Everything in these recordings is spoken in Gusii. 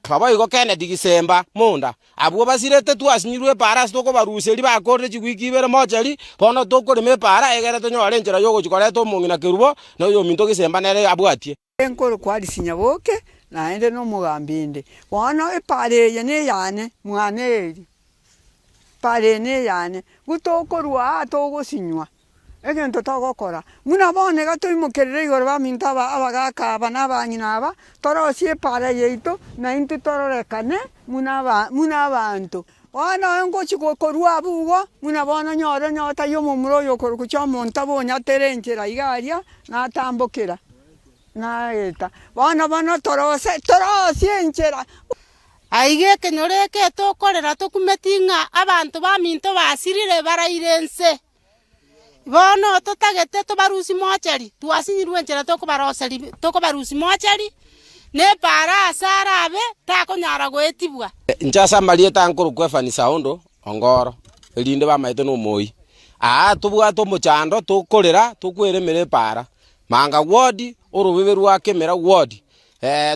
Naboigo Kennedy Gisemba Munda, abwo basirete twasinyirwe epaara ase tokobaruseria bakorire chiwiki ibere mochari, bono tokorema epaara egere tonyore enchera yogochia koreta omong'ina Kerubo na oyominto Gisemba nere abwatie. Nkorokwa Alice Nyaboke, naende nomogambi inde. Bono epaara eye neyane, mwane eria. Epaara eye neyane, go tokorwa aa togosinywa. Egento togokora, buna bono iga toimokerere igoro baminto aba abagaaka aba na abang'ina aba, torosie epaara yaito, na intwe tororekane buna aba buna abanto. Bono oyo ngochia korwa abwo igo, buna bono nyore onye taiyo omomura oyo okorokwa Kiomonto bonyatere enchera iga aria, natambokera, naeta. Bono bono torose torosie enchera. Aiga ekenyoro eke tokorera tokumeti ng'a abanto baminto basirire baraire ense. Bono totagete tobarusie mochari, twasinyirwe enchera tokobaroseria tokobarusia mochari, na epaara ase arabe takonyara goetibwa. Inche ase amarieta nkorokwa Evans Saondo Ongoro, erinde bamaete nomoyio. Aa tobwate omochando tokorera tokweremera epaara, Manga ward, orobebe rwa Kemera ward,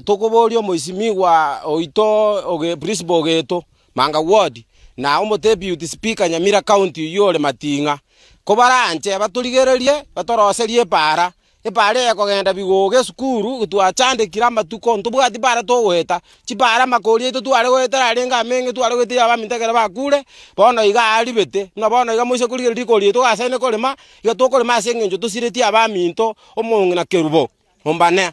tokoboria omoisimigwa oito oge principal ogeto. Manga Ward, na omodeputy speaker Nyamira County oyio ore Mating'a, kobaranche batorigererie batoroserie epaara, epaara eye ekogenda bigogo esukuru twachandekire amatuko ntobwati paara togoeta, chipaara amakori aito tware goetera arenge amenge tware goeteria abaminto ekero bakure, bono iga aribete, buna bono iga moise korigereria rikori riaito togasaine korema, iga tokorema ase eng'encho tosiretie abaminto omong'ina kerubo, ombane.